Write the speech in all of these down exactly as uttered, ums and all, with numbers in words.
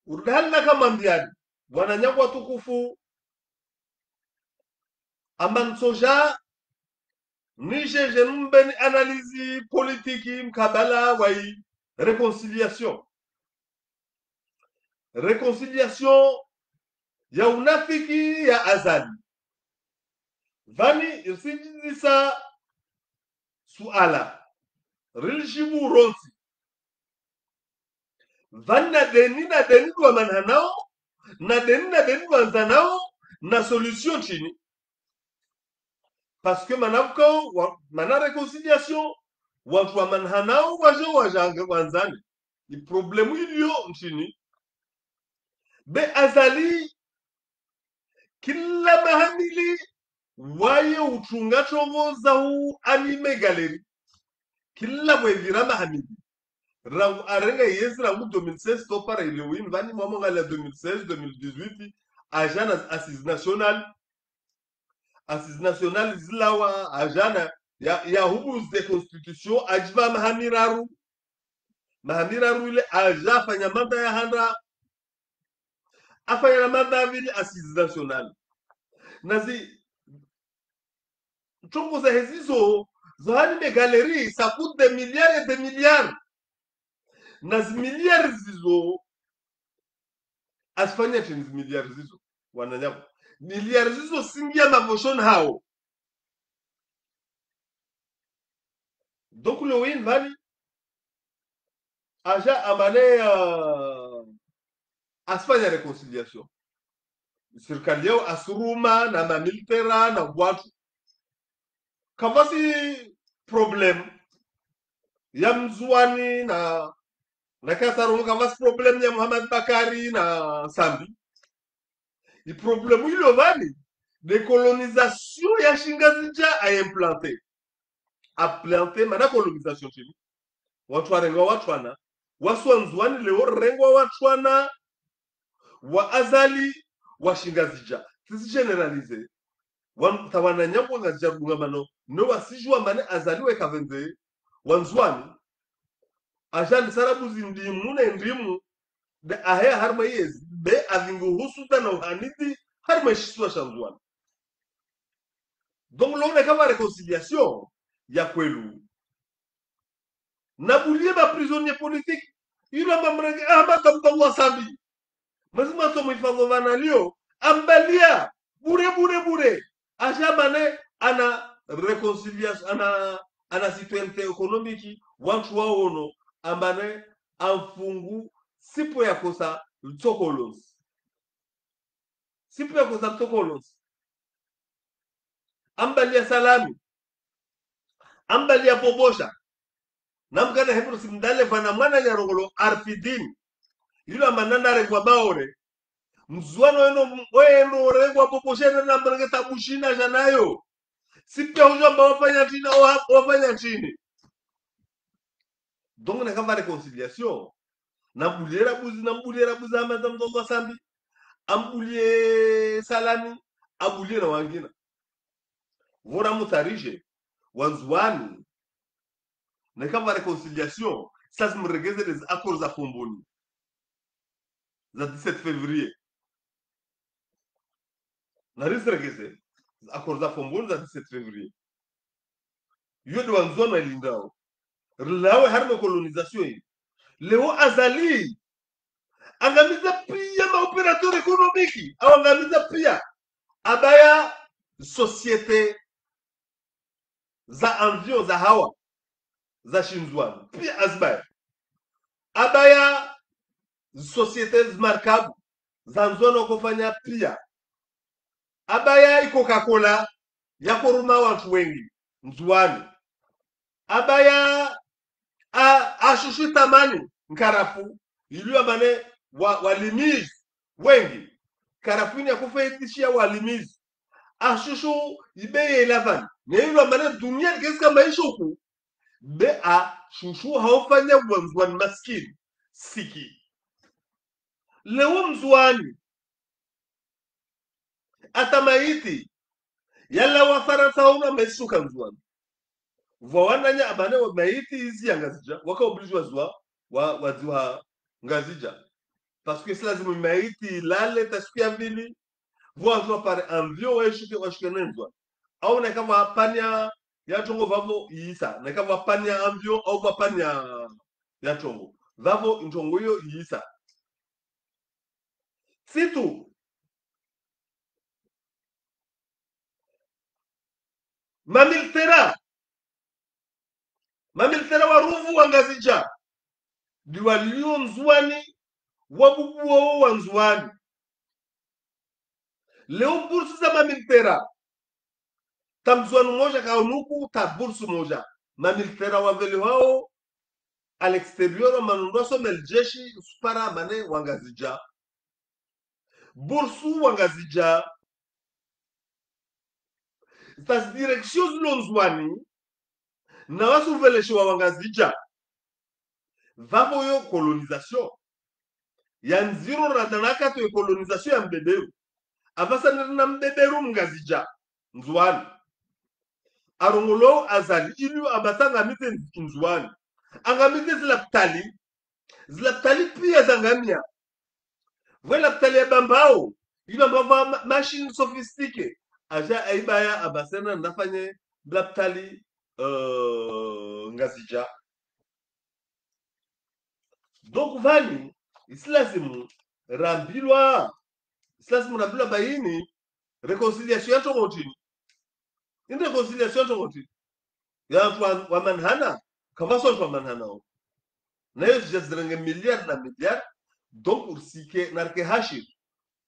Urudi hali nakamwambiani, wananyangu watukufu, amba ntsodja nidje djeni mbeni analyse politique mkabala wa i réconciliation. Réconciliation ya unafiki ya Azali. Pvani risidjuzisa suala, rilidjibu rontsi. Pvani na deni, na deni dwa manhanao, na deni, na deni dwa ndzanao, na solution trini? Parce que mana pvukao, wa-, mana réconciliation, wantru wa manhanao, wadje, wadje wandzane. I problème ilio ntrini? Be Azali, kila maha mili, waye utunga trongo za u animer galerie. Kila pvwepvira maha mili. Rangu arenga yezi rangu deux mille seize to para ile win, pvani mwamonga la deux mille seize, deux mille dix-huit, adja na assises nationales. Assises nationales zilawa, adja na ya, ya hubu ze constitution, adjipva maha miraru. Maha miraru ile adja afanya mandat ya handa, afanya na mandat ya pvili assises nationales. Na zi trongo zahe zizo, zo animer galerie, ça coûte des milliards et des milliards. Na zi milliards zizo, azifanya trini zi milliards zizo, wananyangu? Milliards zizo zingia mavoshoni hawo. Donc, le win pvani, adja amane, euh, asifanya réconciliation. Sirikali yao asiruma na mamilitaire na wantru. Kapvatsi problème ya Mndzuwani na, na Kasaromo, kapvatsi problème ya Muhammad Bakari na Sambi. I problème ilio pvani, décolonisation ya Shingazidja a implanter. A planter, mana colonisation trini? Wantru warengwa watwana, wasi Wandzuwani leo rengwa watwana, wa Azali, wa Shingazidja. Tsisi généraliser. Wan-, ta wananyangu Ngazidja dungamano, no wasijua mane Azali weka pvendze Wandzuwani. Adja ni sarabu zi ndimu ne ndimu, de ahe harimwa yezi, be avingu husuda na uhanidi harimwa shisiwa sha Ndzuwani. Donc, lo neka pva réconciliation ya kweli. Na bulie ba prisonniers politiques, ilo amba mrenge Ahmad Abdallah Sambi. Mwenyezi Mungu atso muhifadhwi pvanu alio, ambalia, bure, bure, bure. Adja mane ana réconciliation, ana, ana citoyenneté économique, wantru waono, amba ne amfungu, sipo yakosa ltsokolonsi. Sipo yakosa ltsokolonsi. Ambalia Salami. Ambalia Bobosha. Namkana hepvo simdale pvana mwananya rongolo Arfidine. Ilo amba nana rengwa Baore. Mndzuwani eno, eno rengwa Bobosha eno na mrenge tabu shina shanayo. Sipo hujua amba wafanya trini, wa-, wafanya trini. Donc, neka pva réconciliation. Na mbulie Rabuzi, na mbulie Rabuzi Ahmad Abdallah Sambi. Ambulie Salami, ambulie na wangina. Pvo ramutsaha ridje, Wandzuwani, neka pva réconciliation, sa zimregeze les accords za Fomboni. Za dix-sept février. Na rizregeze, accords za Fomboni za dix-sept février. Yo de Wandzuwani wailindao. Rilawe harimwa colonisation yi. Leo Azali angamiza pia ma opérateurs économiques. Au angamiza pia. Abaya société za avion za hawa za Shindzuwani. Pia azibaya. Abaya sociétés markabu za Ndzuwani wakofanya pia. Abaya i Coca-Cola yakoruma wantru wengi Ndzuwani. Abaya a, ashushu tamani nkarafu, ilio amba ne wa, walimizi wengi. Karafu ini yakofaidishia walimizi. Ashushu ibeye ilavani. Ne ilio amba ne dunia likesika maisha uku. Be ashushu haufanya Wandzuwani maskini. Siki. Leo Mndzuwani. Ata maiti yalawa Farantsa hauna maiti shuka Ndzuwani. Pvwa wananya amba ne wa maiti izi ya Ngazidja, waka obligé waziwa, wa, waziwa Ngazidja. Parce que tsi lazimu maiti ilale ta siku ya mbili, pvo wandru wapare avion washuke, washuke ne Ndzuani. Au neka pvwa panne ya trongo pvapvo iisa, neka pvwa panne ya avion, au pvwa panne ya, ya trongo. Pvapvo introngo iyo iisa. Situ, mamilitera, mamilitera wa Ruvu wa Ngazidja, ndi walio Ndzuani, wabubuwa wo wa Ndzuani. Leo bursu za mamilitera, ta Mndzuani mdzima kaonuku ta bursu mdzima. Mamilitera wapvelehwao à l'extérieur, wamanondo wasome lijeshi, usupara mane wa Ngazidja. Bursu wa Ngazidja. Za direction zilo Ndzuani, na wasupveleshiwa wa Ngazidja. Pvapvo yo colonisation. Ya ndziro radana kato ye colonisation ya mbeberu. Apvasa nari na mbeberu Mngazidja, Ndzuani. Arongolwao Azali, ili amba sa angamidze Ndzuani. Angamidze zilapitali. Zilapitali pia zangamia. Pvwe lapitali ya Bambao, ili amba pvwa ma-, machine sophistiquée. Aja aibaya amba sa nari nafanye lapitali, euh, Ngazidja. Donc, pvani, tsi lazimu rambilwa, tsi lazimu rambilwa amba ini réconciliation ya trongo ntrini. Ini réconciliation ya trongo ntrini. Ya wandru wa, wa manhana, kapvatsi wandru wa manhana wo. Nayo zija zirenge milliards na milliards, donc urisike, narike hashiri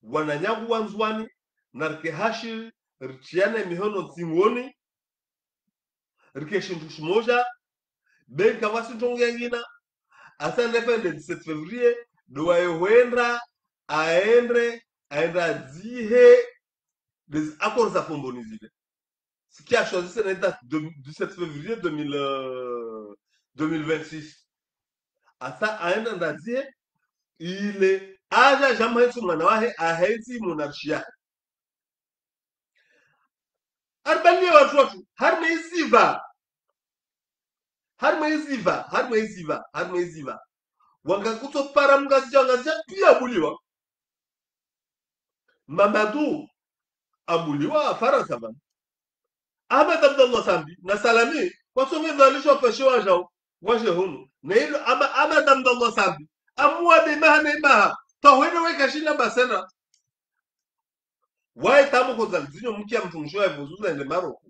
wananyangu wa Ndzuani, narike hashiri, ritriane mihono ntsingoni, rike shintru shimodja, be kapvatsi ntrongo yangina, asa nde pvende dix-sept février, ndo waye hwenda, aende, aende adzihe, des accords za Fomboni zile. Sikia choisi na date de dix-sept février deux mille, euh, deux mille vingt-six. Asa aende ndadzihe, ile, aja jamhentsi mwana wahe, ahentsi monarchie yahe. Aribaliye wandru watru, harimwa iziva. Harimwa iziva, harimwa iziva, harimwa iziva. Wanga kutso para Mngazidja, Mngazidja pia abuliwa. Mamadou abuliwa Farantsa pvanu. Ahmed Abdallah Sambi na Salami, watsonge pvalisho pvashe wajao, waje hunu. Na ilo Ahmed, Ahmed Abdallah Sambi, amuwa be maha na imaha, ta hwenda weka shina basena. Waye tamo koza lidzinyo mkia mtrumisho ya ivozuza ende Maroko.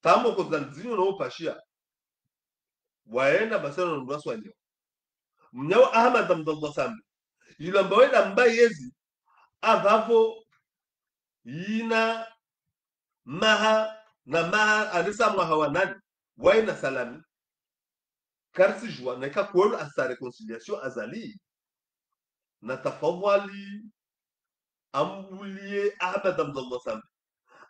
Tamo koza lidzinyo no upashia. Waenda basena no ndrwa swanyo. Mnyawo Ahmed Abdallah Sambi. Ilo amba wenda mba yezi, apvapvo yina maha na maha, alisa mwaha wa nane, waye na Salami. Karitsi jua, na ika kwelo asa réconciliation Azali. Na tafadhwali, ambuliye Ahmed Abdallah Sambi.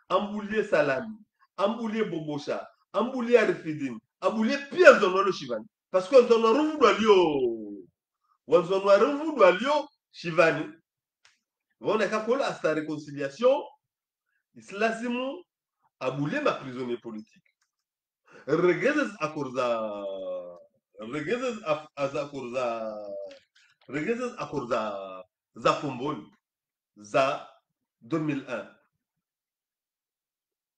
Ambuliye Salami. Ambuliye Bobosha. Ambuliye Arifidine. Ambuliye pia Ndzuani walo Shivani. Parce que Ndzuani wa Ruvu ndo walio. Wa Ndzuani wa Ruvu ndo walio Shivani. Pvo na ika kwelo asa réconciliation, tsi lazimu abuliye ma prisonniers politiques. Regeze zi accords za, regeze zi af-, zi accords za, regeze zi accords za, za Fomboni, za deux mille un.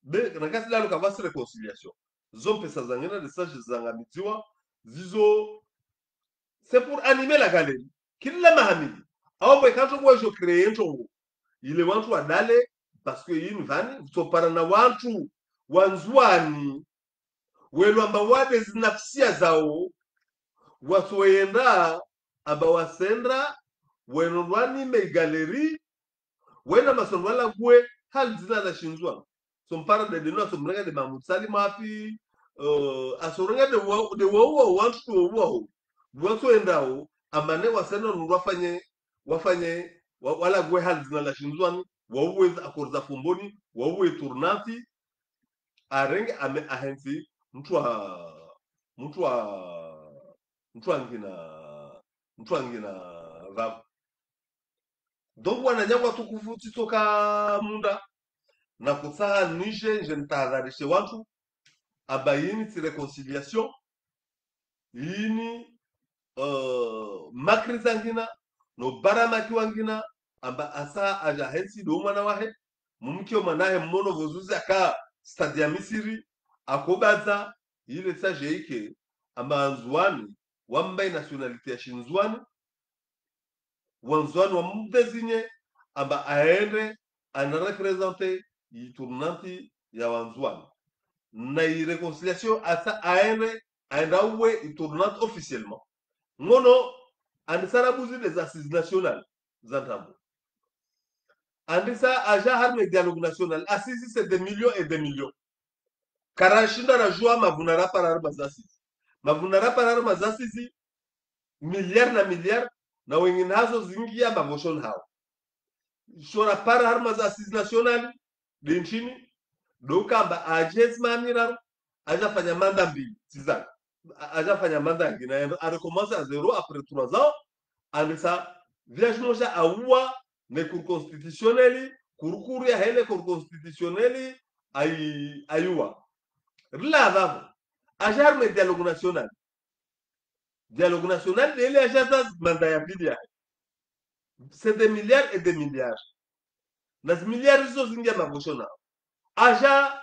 Be, na kasi lalo kapvatsi réconciliation. Zo mpesa zangina, des sages zangamidziwa, zizo, c'est pour animer la galerie. Kila maha mili. Awo bwe kantrongo wajo créer ntrongo. Ile wandru wadale, parce que yini pvani, utsopara na wandru wa Ndzuani, welo amba wade zinafsia zawo, watsoyenda, amba wasendra, weno lwani me galerie, wena masondro wala gwe, hali dzina la Shindzuani. Tsompara de deno, atsomrenga de Mahmoud Salim Hafi, euh, atsorenga de wa, de wa, wa, wantru de wa, wa, wa. Watsoendao, amba ne wasendra no wafanye, wafanye, wa, wala gwe hali dzina la Shindzuani, wauwe accords za Fomboni, wauwe tournante, arenge ame ahentsi, mtru wa, mtru wa, mtru wangina, mtru wangina pvapvo. Donc, wananyangu watukufu, tsitsoka munda, na kutsaha nije, nje nitahadharishe wantru, amba yini tsi réconciliation, yini, euh, makri zangina, no barama ki wangina, amba asa aja hentsi do mwana wahe, mumkio mwana wahe mmono vozuzi aka stade ya Misiri, akobadza, ile tsa jeike, amba Ndzuani, wamba i nationalité ya Shindzuani, Wandzuani wamdésigné, amba aende, ana représenté i tournante ya Wandzuani. Na i réconciliation asa aende, aende awe i tournante officiellement. Ngono, andisa rabuzi des assises nationales, za ntambo. Andisa aja harumwa dialogue national, assises c'est des millions et des millions. Karashinda rajua mavuna rapara harumwa za assises. Mavuna rapara harumwa za assises, milliards na milliards, na wengine hazo zingia mavoshoni hao. Sho rapara harumwa za assises nationales, de ntsini, do kamba aje zimamira, aja fanya mandat mbili, tsi zana. A-, aja fanya mandat yangina, a recommencer à zéro après trois ans, andisa, viage moja aua, ne Cour constitutionnelle, kurukuru ya hele Cour constitutionnelle, ayi-, ayua. Rila vavo, aja harumwa dialogue national. Dialogue national, de ile aja za mandat ya mbili ya. C'est des milliards et des milliards. Na zi milliards izo zingia mavoshoni. Aja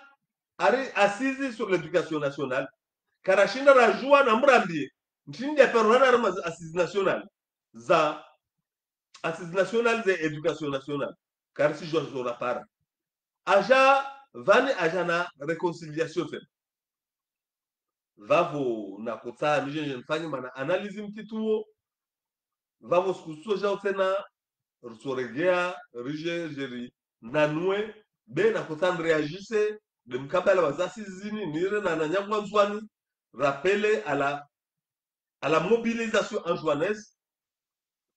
ari assises sur l'éducation nationale. Karashinda rajua na mrambie. Ntsini ya paro hana harumwa assises nationales. Za assises nationales za éducation nationale. Karisi jua zo rapara. Aja vani aja na réconciliation tsena. Vavo nakotsaha mi je nifanye mana analyse mtiti wo. Vavo siku tso jao tsena, ritsoregea, rije, jeri, nanue, be nakotsaha nréagisse, de mkabala wa za assises zini, nire na wananyangu Wandzuani, rappelé à la, à la mobilisation anjouanaise,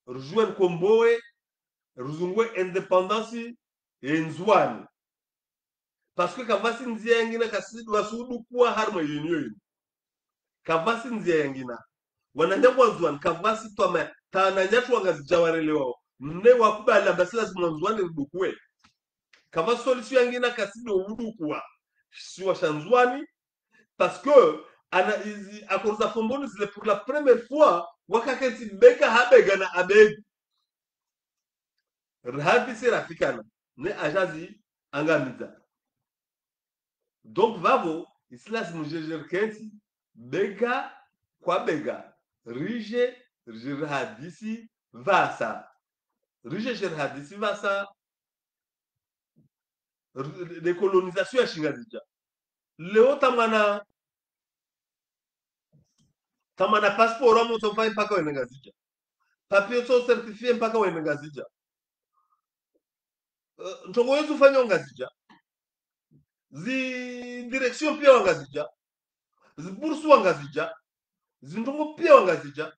rijue nkombowe, rizungue indépendance, ye Ndzuani. Parce que kavasi ndzia yangina kasi wasudu kuwa harumwa yinu yinu. Kavasi ndzia yangina. Wananyangu Wandzuani, kavasi twama, ta wananyatru Wangazidja warelewao. Mne wakubali amba si lazima Wandzuani ridukuwe. Kavasi solution yangina kasi do udukuwa. Siwa sha Ndzuani, parce que ana izi accords za Fomboni zile pour la première fois, wakaketsi bega ha bega na abega. Rihadisi rafikana, ne aja zi angamidza. Donc vavo, isi lazimu je rikentsi, bega kwa bega, rije, rije rihadisi vasa. Rije je rihadisi vasa, r-, décolonisation ya Shingazidja. Leo ta mwana, ta mwana passeport wa motso fai mpaka wende Ngazidja. Papier tso certifié mpaka wende Ngazidja. Eh, ntrongo yezo fanya Ngazidja. Zi direction pia wa Ngazidja. Zi bourse wa Ngazidja. Zi ntrongo pia wa Ngazidja.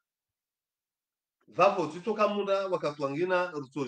Vavo, tsitso kamunda wakati wangina, rutso